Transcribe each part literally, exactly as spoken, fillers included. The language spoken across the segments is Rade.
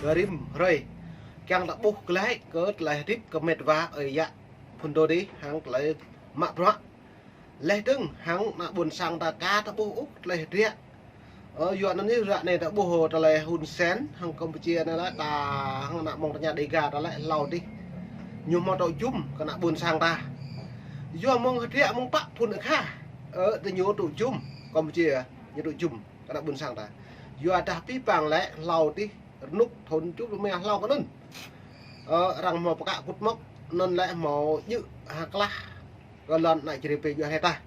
Kơ rĭm hrơi. Kiăng ta ƀuh glaĭ kơ tơlơi hdĭp kơ mĕt wa ơi yă phŭn dô dih hăng tơlơi mă bruă. Leh dơ̆ng hăng ană ƀuôn sang ta ka ta ƀuh ôh tơlơi hdră. Ơ, yua anăn yơh ră anei ta ƀuh tơlơi Hun Sen hăng Campuchia anei lĕ ta hăng ană mơ̆ng tơña Dega ta lĕ hlâo dih. Ñu mâo tŭ jum kơ ană ƀuôn sang ta. Yua mơ̆ng hdră mơ̆ng pă phŭn akha. Ơ, tơ ñu tŭ jum Campuchia, ñu tŭ jum kơ ană ƀuôn sang ta. Yua dah pih pang lĕ hlâo dih rơnŭk thŭn čŭp lơ mia hlâo kơ anăn. Ơ, arăng mâo pơkă kŭt mŏk, anăn lĕ mâo djơ̆ ha klah kơ lăn ană Jrai pê djuai hĕ ta.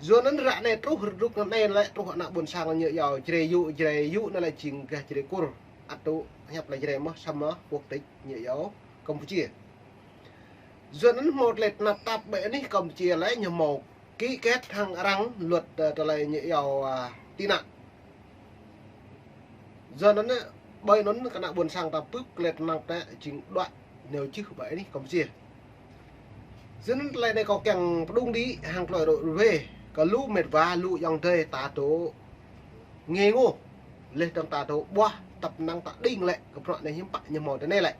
Yua anăn ră anei truh rơnŭk anăn anei lĕ truh ană ƀuôn sang ñu yua Jrai yŭ, Jrai yŭ anăn lĕ jing gah Jrai Kur. Ăt tŭ hiăp lĕ Jrai mơh, samơ̆ quốc tịch ñu yua Campuchia. Yua anăn mâo tơlơi tnap tap ƀơi anih Campuchia lĕ ñu mâo ký kết hăng arăng luật, ơ, tơlơi ñu yua, ơ, tị nạn. Yua anăn, ƀơi anăn kơ ană ƀuôn sang ta pưp klei tnap ta jing đuĕ nao jih ƀơi anih Campuchia. Yua anăn tơlơi anei kâo kiăng pơdŭng đĭ hăng klei rŭ rue kơ lu mĕt wa, lu ayŏng adei ta dôk ngê ngô. Leh dơ̆ng ta dôk ƀuah tăp năng ta đing lĕ kơ bruă anei hiưm pă ñu mâo tơ anei lĕ.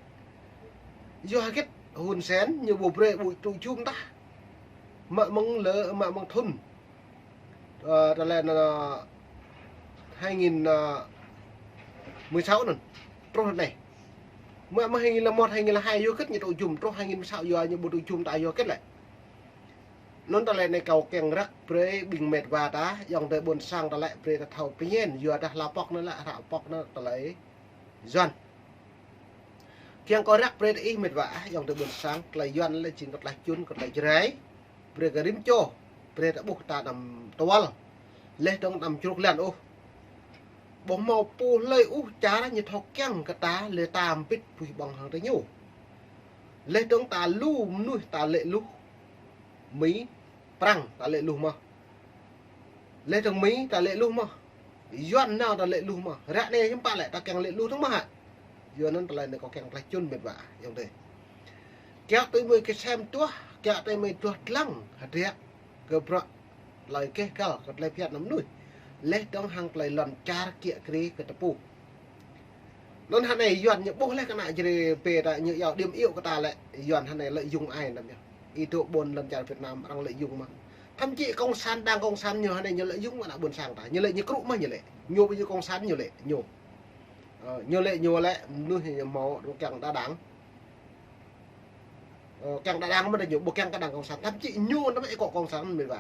Yua hgĕt Hun Sen ñu ƀu brei ƀu tŭ jum tah. Mă mơ̆ng lơ, mă mơ̆ng thŭn, ơ, tơlơi anăn, ơ, hai nghìn, ơ, mười sáu anăn. Truh anei. Mă mơ̆ng hai nghìn lẻ một, hai nghìn lẻ hai yua hgĕt ñu tŭ jum, truh hai nghìn mười sáu yua ñu ƀu tŭ jum ta yua hgĕt lĕ. Anăn tơlơi anei kâo kiăng răk brei ƀing mĕt wa ta, ayŏng adei ƀuôn sang ta lĕ brei ta thâo pơñen, yua dah hla pŏk anăn lĕ, hla pŏk anăn tơlơi Yuăn. Kiăng kâo răk brei ih mĕt wa, ayŏng adei ƀuôn sang, tơlơi Yuăn lĕ jing kơ tơlơi čŭn, kơ tơlơi Jrai. Brei kơ rĭm čô, brei ta ƀuh ta anăm tuăl. Leh dơ̆ng anăm čruk lăn ôh. Ƀuh mâo pô hlei ôh čar ñu thâo kiăng kơ ta, leh ta mbĭt puih ƀơ̆ng hăng tơ ñu. Leh dơ̆ng ta lu mnuih ta lĕ luh. Mi, Prăng ta lĕ luh mơh. Leh dơ̆ng Mi ta lĕ luh mơh. Yuăn nao ta lĕ luh mơh. Ră anei hiưm pă lĕ ta kiăng lĕ luh dơ̆ng mơh hă. Yua anăn tơlơi anei kâo kiăng tơlơi čŭn mĕt wa, ayŏng adei. Kiăng tui mui kơ sem tuah, kiăng tui mui tuah dlăng, hdră kơ bruă tơlơi keh găl, kơ tơlơi phiăn ană mnuih. Leh dơ̆ng hăng tơlơi lăn čar kiă kriê kơ tơpul. Anăn hơnei Yuăn ñu ƀuh leh kơ ană Jrai pê ta ñu yua điểm yếu kơ ta lĕ, Yuăn hơnei lợi dụng ai anăn yơh. Ih dôk ƀuôn lăn čar Việt Nam arăng lợi dụng mơh. Thậm chí cộng sản, đảng cộng sản ñu hơnei ñu lợi dụng ană ƀuôn sang ta. Ñu lĕ ñu krŭ mơh ñu lĕ. Ñu ƀu djŏ cộng sản ñu lĕ, ñu. Ơ, ñu lĕ ñu lĕ, mnuih ñu mâo kiăng đa đảng. Ơ, kiăng đa đảng mơh ñu, ƀu kiăng kơ đảng cộng sản. Thậm chí ñu anăn ih kơ cộng sản mĭt wa.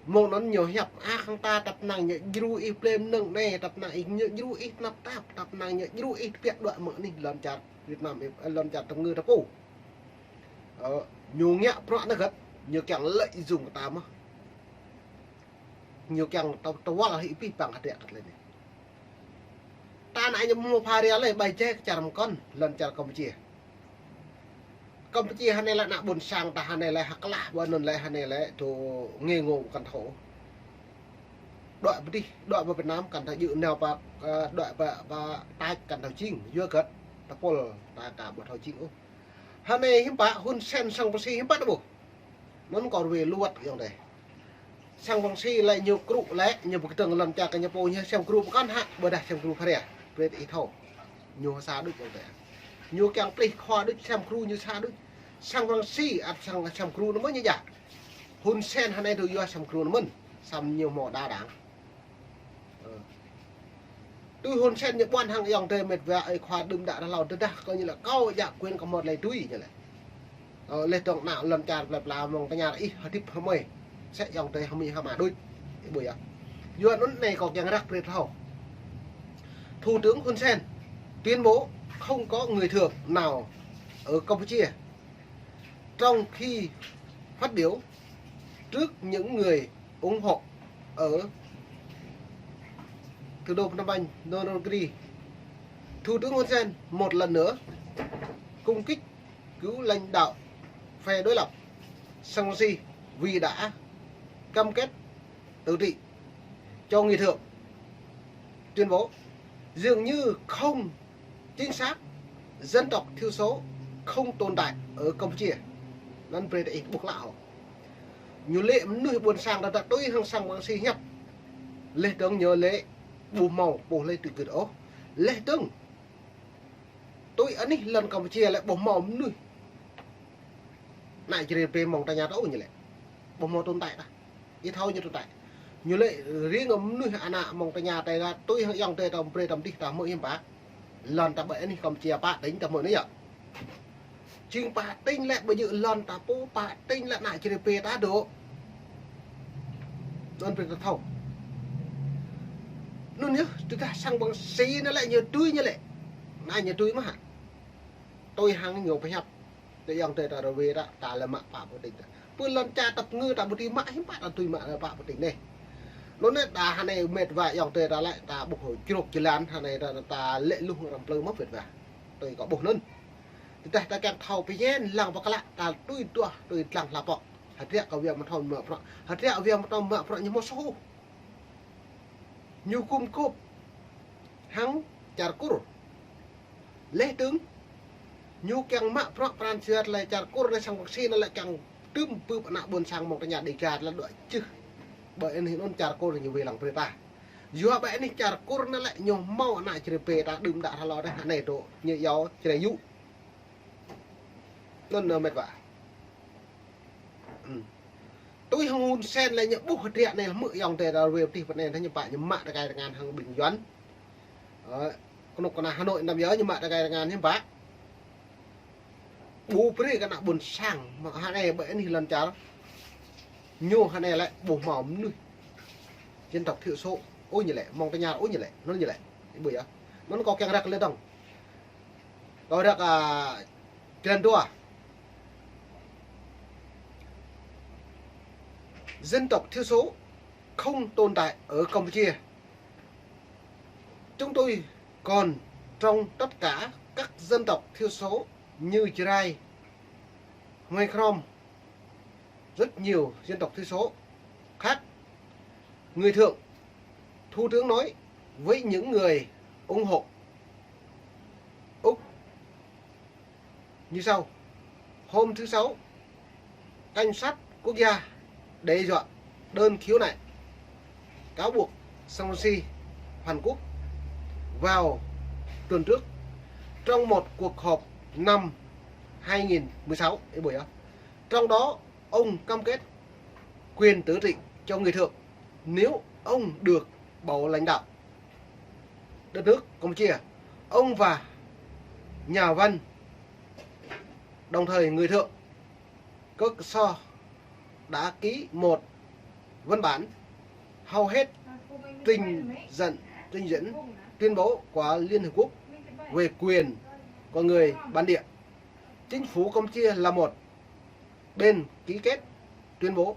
Mơ̆ng anăn ñu hiăp, ah, hăng ta tăp năng ñu djru ih plei mnơ̆ng anei, tăp năng ih ñu djru ih tnap tap, tăp năng ñu djru ih tơpiă đuĕ mơ̆ng anih lăn čar Việt Nam, ơ, lăn čar tơngư tơpul. Ơ, ñu ngă bruă anăn hgĕt, ñu kiăng lợi dụng kơ ta mơh. Ñu kiăng tơ, tơwăl hĭ pih păng hdră kơ tơlơi anei. Ta anăn ñu mâo pha ria leh ƀai jai kơ čar mkăn, lăn čar Campuchia. Campuchia hơnei lĕ ană ƀuôn sang ta hơnei lĕ hơklah ƀơi anăn lĕ hơnei lĕ dôk ngê ngô kăn thâo. Đuĕ pơ dih, đuĕ pơ Việt Nam kăn thâo djŏ nao pơ, ơ, đuĕ pơ, pơ tač kăn thâo jing, yua hgĕt tơpul ta ka ƀu thâo jing ôh. Hơnei hiưm pă Hun Sen sang Prăng si hiưm pă ta ƀuh. Anăn kâo rue luăt ayŏng adei. Sang Prăng si lĕ ñu krŭ lĕ, ñu pơkdơ̆ng lăn čar kơ ñu pô ñu sem krŭ mkăn hă, ƀiădah sem krŭ pha ria. Brei ih thâo. Ñu sa đuč ayŏng adei. Ñu kiăng plih khua đuč sem krŭ ñu sa đuč. Sang Prăng si ăt sang sem krŭ anăn mơh ñu djă. Hun Sen hơnei tui yua sem krŭ anăn mơ̆n. Săm ñu mâo đa đảng. Ơ. Tui Hun Sen ñu ƀuăn hăng ayŏng adei mĕt wa ơi khua đưm đă hlâo tơdah kơ ñu lĕ kâo djă quyền kơ mâo tơlơi tui ñu lĕ. Ơ, leh dơ̆ng ană lăn čar plei pla mơ̆ng tơña ih hdĭp hmei. Sĕ ayŏng adei hmei hma đuč. Ih ƀuh yơh. Yua anăn anei kâo kiăng răk brei thâo. Thủ tướng Hun Sen tuyên bố không có người Thượng nào ở Campuchia. Trong khi phát biểu trước những người ủng hộ ở thủ đô Phnom Penh, Nonakri, Thủ tướng Hun Sen một lần nữa công kích cựu lãnh đạo phe đối lập Sam Rainsy vì đã cam kết tự trị cho người Thượng. Tuyên bố dường như không chính xác, dân tộc thiểu số không tồn tại ở Campuchia. Anăn brei ta ih ƀuh klă hŏ. Ñu lĕ mnuih ƀuôn sang ta tui hăng Sam Rainsy hiăp. Leh dơ̆ng ñu lĕ ƀu mâo pô lĕ tui gưt ôh. Leh dơ̆ng Tui anih lăn Campuchia lĕ ƀuh mâo mnuih. Ană Jrai bê mơ̆ng ta ña ta ôh ñu lĕ. Ƀuh mâo tồn tại ta. Ih thâo ñu tồn tại. Ñu lĕ riêng mnuih ană mơ̆ng ta ña ta ra tui hăng ayŏng adei ta brei ta mdih ta hmư̆ hiam pă. Lăn ta ƀơi anih Campuchia pă tỉnh ta hmư̆ anei yơh. Jing pă tỉnh lĕ ƀu djŏ lăn ta pô pă tỉnh lĕ ană Jrai bê ta dôk. Anăn brei ta thâo. Anăn yơh, tơdah sang ƀăng si anăn lĕ ñu tui ñu lĕ. Anăn ñu tui mơh hă. Tui hăng ñu pơhiăp. Tơ ayŏng adei ta rwê ta, ta lĕ mă pă pă tỉnh ta. Pơ lăn čar ta pơngư ta ƀu dưi mă hiam pă ta tui mă pă pă tỉnh anei. Anăn anei ta hơnei mĕt wa ayŏng adei ta lĕ ta ƀuh črôk jơlan hơnei ta, ta lĕ luh arăng plư mơh mĕt wa. Tui kâo ƀuh anăn. Tơdah ta kiăng thâo pơñen lăng pơklă ta tui duah tui dlăng hla pŏk. Hdră kơ Wia Mthom mă bruă. Hdră Wia Mthom mă bruă ñu mâo soh. Ñu kŭm kôp hăng čar Kur. Leh dơ̆ng ñu kiăng mă bruă pran jua lĕ čar Kur lĕ sang ƀăng si anăn lĕ kiăng tŭm bưp ană ƀuôn sang mơ̆ng ta ña Dega lĕ dŏ čưh. Ƀơi anih anăn čar Kur ñu wê lăng brei ta. Yua ƀơi anih čar Kur anăn lĕ ñu mâo ană Jrai bê ta đưm đă hlâo dih anei dôk ñu yua Jrai yŭ. Anăn nơ mĕt wa. Ưm. Tui hăng Hun Sen lĕ ñu ƀuh hdră anei hmư̆ ayŏng adei ta rwê pơtih pơ anei ñu pă ñu mă tơkai tơngan hăng ƀing Yuăn. Ơ, knŭk kna Hà Nội năm yơh ñu mă tơkai tơngan hiam pă. Ƀu brei kơ ană ƀuôn sang, mă hơnei ƀơi anih lăn čar. Ñu hơnei lĕ ƀuh mâo mnuih dân tộc thiểu số. Ôh ñu lĕ, mơ̆ng ta ña ôh ñu lĕ, anăn ñu lĕ. Ih ƀuh yơh. Anăn kâo kiăng răk lĕ dơ̆ng. Kâo răk, à, jơlan dua. Dân tộc thiểu số không tồn tại ở Campuchia. Chúng tôi còn trong tất cả các dân tộc thiểu số như Jrai, Hmơi, Krom, rất nhiều dân tộc thiểu số khác. Người Thượng, Thủ tướng nói với những người ủng hộ Úc như sau. Hôm thứ Sáu, cảnh sát quốc gia đe dọa đơn khiếu nại cáo buộc Sangwon Si phản quốc vào tuần trước trong một cuộc họp năm hai nghìn mười sáu. Ih ƀuh yơh. Trong đó, ông cam kết quyền tự trị cho người Thượng nếu ông được bầu lãnh đạo đất nước Campuchia. Ông và nhà văn, đồng thời người Thượng, Kơ Ksor đã ký một văn bản hầu hết trình dẫn, trình dẫn tuyên bố của Liên Hợp Quốc về quyền con người bản địa. Chính phủ Campuchia là một bên ký kết tuyên bố.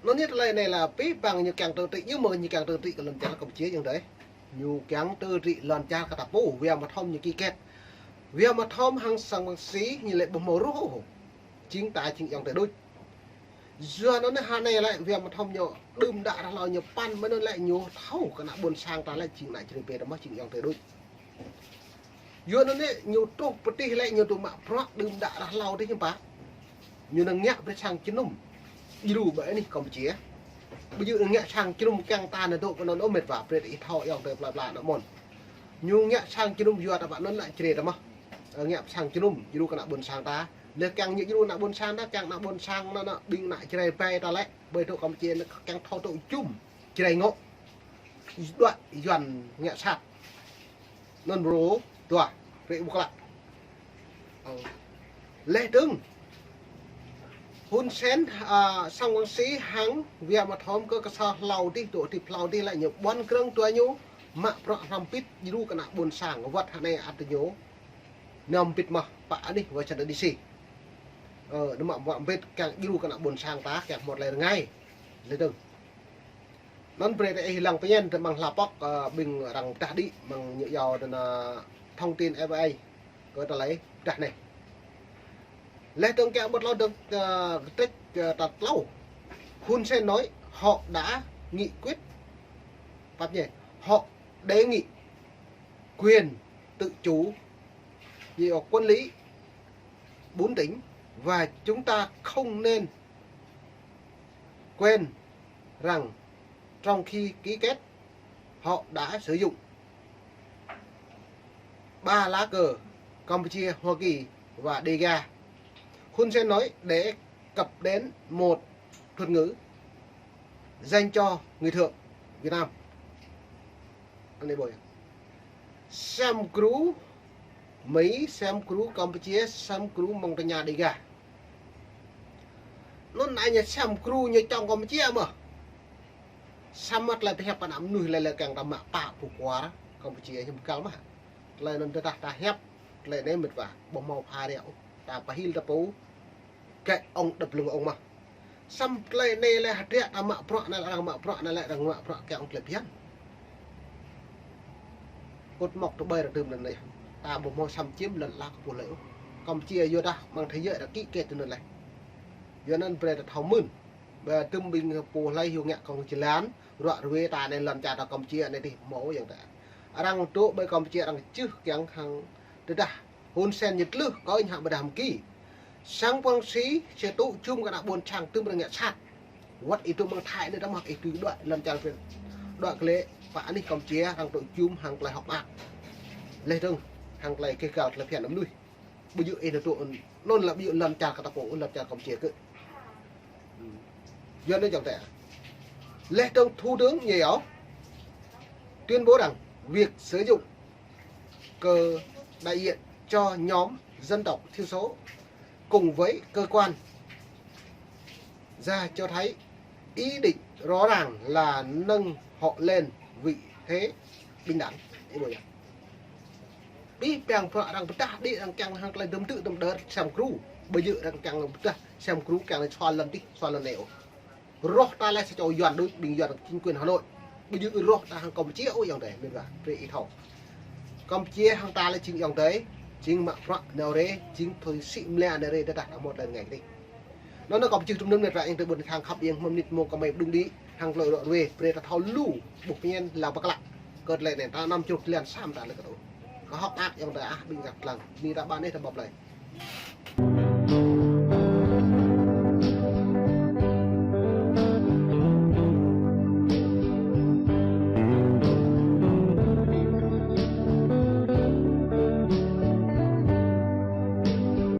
Anăn ñu tơlơi anei lĕ pih păng ñu kiăng tự trị, ñu mơ̆ ñu kiăng tự trị kơ lăn čar Campuchia ayŏng adei. Ñu kiăng tự trị lăn čar kơ ta pô, Wia Mthom ñu ký kết. Wia Mthom hăng Sangwon Si ñu lĕ ƀuh mâo ruh. Jing ta jing ayŏng adei đuč. Yua anăn hơnei lĕ Wia Mthom ñu đưm đă rah hlâo ñu păn mơ̆ng anăn lĕ ñu thâo kơ ană ƀuôn sang ta lĕ jing ană Jrai bê ta mơh jing ayŏng adei đuč. Yua anăn ñu truh pơtih lĕ ñu tŭ mă bruă đưm đă rah hlâo dih ñu pă. Ñu năng ngă brei sang jơnum. Djru ƀơi anih Campuchia. Ƀu djŏ ngă sang jơnum kiăng ta nao dôk kơ anăn ôh mĕt wa brei ih thâo ayŏng adei pla pla anăn mơ̆n. Ñu ngă sang jơnum yua ta pă anăn ană Jrai ta mơh. Ơ, ngă sang jơnum djru kơ ană ƀuôn sang ta. Leh kiăng ñu djru ană ƀuôn sang ta, kiăng ană ƀuôn sang anăn, anăn ƀing ană Jrai ƀai ta lĕ. Ƀơi dôk Campuchia anăn kiăng thâo tŭ jum Jrai ngŏ. Dua Yuăn ngă sat. Anăn brô dua, rei ƀuh klă. Ơ. Leh dơ̆ng Hun Sen, a, Sangwon Si hăng Wia Mthom kơ Ksor hlâo dih, dôk ti hlâo dih lĕ ñu ƀuăn krơ̆ng dua ñu mă bruă hrăm pĭt djru kơ ană ƀuôn sang wăt hơnei ăt ñu. Năm pĭt mơh pă anih Washington D C. Ơ, năm mă bruă pĭt kiăng djru kơ ană ƀuôn sang ta, kiăng hmot lĕ rơngai. Leh dơ̆ng. Anăn brei ta ih lăng pơñen ta mơ̆ng hla pŏk, ơ, ƀing arăng pơdah đĭ mơ̆ng ñu yua ta anăn thông tin F A kơ ta lĕ pơdah anei. Leh dơ̆ng kiăng ƀuh hlâo dơ̆ng, ơ, kdrêč, ơ, tal tlâo. Hun Sen nói họ đã nghị quyết, pap ñu, họ đề nghị quyền tự chủ, gì ở quản lý bốn tỉnh và chúng ta không nên quên rằng trong khi ký kết, họ đã sử dụng ba lá cờ Campuchia, Hoa Kỳ và Đêga. Hun Sen nói để cập đến một thuật ngữ dành cho người thượng Việt Nam. Anei ƀuh yơh. Sem kru Mỹ, sem kru Campuchia, sem kru Mông Tây Nha Đêga. Anăn ai ñu sem kru ñu čŏng Campuchia mơh. Sem mơh tlei pơhiăp ană mnuih leh leh kiăng ta mă pă pŭ kuar Campuchia ñu mkal mơh. Tlei anăn tơdah ta hiăp, tlei anei mĭt wa, ƀuh mâo pha riă ôh. Ta pahil ta pô, kĕ ŏng đăp lưng ŏng mơh. Sem tlei anei leh hdră ta mă bruă anei leh arăng mă bruă anei leh arăng mă bruă kiăng tlei bhiăn. Kŭt mŏk tơ ƀai ră tơm anăn leh. Ta ƀuh mâo sem čiêm lăn ala kơ pô leh ôh. Campuchia yua dah mơ̆ng thế giới arăng ký kết tơ anăn leh. Yua anăn brei ta thâo mưn. Ba tơm ƀing pô hlei hiu ngă kông jơlan, ruă ruê ta anei lăn čar ta Campuchia anei dih mâo yang ta. Arăng dôk ƀai Campuchia arăng čưh kiăng hăng tơdah Hun Sen ñu tlưh kơ ñu hă ƀiădah mki. Sang păng si, si tŭ jum kơ ană ƀuôn sang tơm arăng ngă sat. Wăt ih tŭ mơ̆ng Thái anei ta mơh ih tŭ đuaĭ lăn čar phiăn. Đuaĭ klei pă anih Campuchia arăng tŭ jum hăng klei hŏk mơak. Leh dơ̆ng hăng klei keh gal klei phiăn ană mnuih. Ƀu djơ̆ ih nao tŭ anăn lă ƀu djơ̆ lăn čar kơ ta pô, lăn čar Campuchia kơ. Yua anăn jŏng tĕ. Leh dơ̆ng Thủ tướng ñu yơh tuyên bố rằng việc sử dụng cờ đại diện cho nhóm dân tộc thiểu số cùng với cơ quan ra cho thấy ý định rõ ràng là nâng họ lên vị thế bình đẳng. Ih ƀuh yơh. Bi piăng bruă arăng pơdah đĭ arăng kiăng hăng klei dŭm tŭ dŭm đơr sem kru. Ƀu djơ̆ arăng kiăng pơdah sem kru kiăng lĕ sua lăn dih, sua lăn anei ôh. Roh ta lĕ sa čô Yuăn đuč, ƀing Yuăn chính quyền Hà Nội. Ƀu djơ̆ roh ta hăng Campuchia ôh yang dih, mĭt wa, brei ih thâo. Campuchia hăng ta lĕ jing yang dih, jing mă bruă nao rê, jing thâo sĭ mlia nao rê tơdah ta mâo tlei rơngai kơ dih. Anăn kâo pơčih tŭm nơm anei ră yang tơ ƀuôn sang khăp yang hmăm nit mông kơ mei đung đĭ, hăng klei ruă ruê, brei ta thâo lu, ƀuh pơñen lăng pơklă. Kơ tlei anei ta năm čruk tlian sam ta lĕ kơ tŭ. Kơ hŏk mơak yang ta ah ƀing găt lăng, ni ta ƀan ih ta ƀăp lei.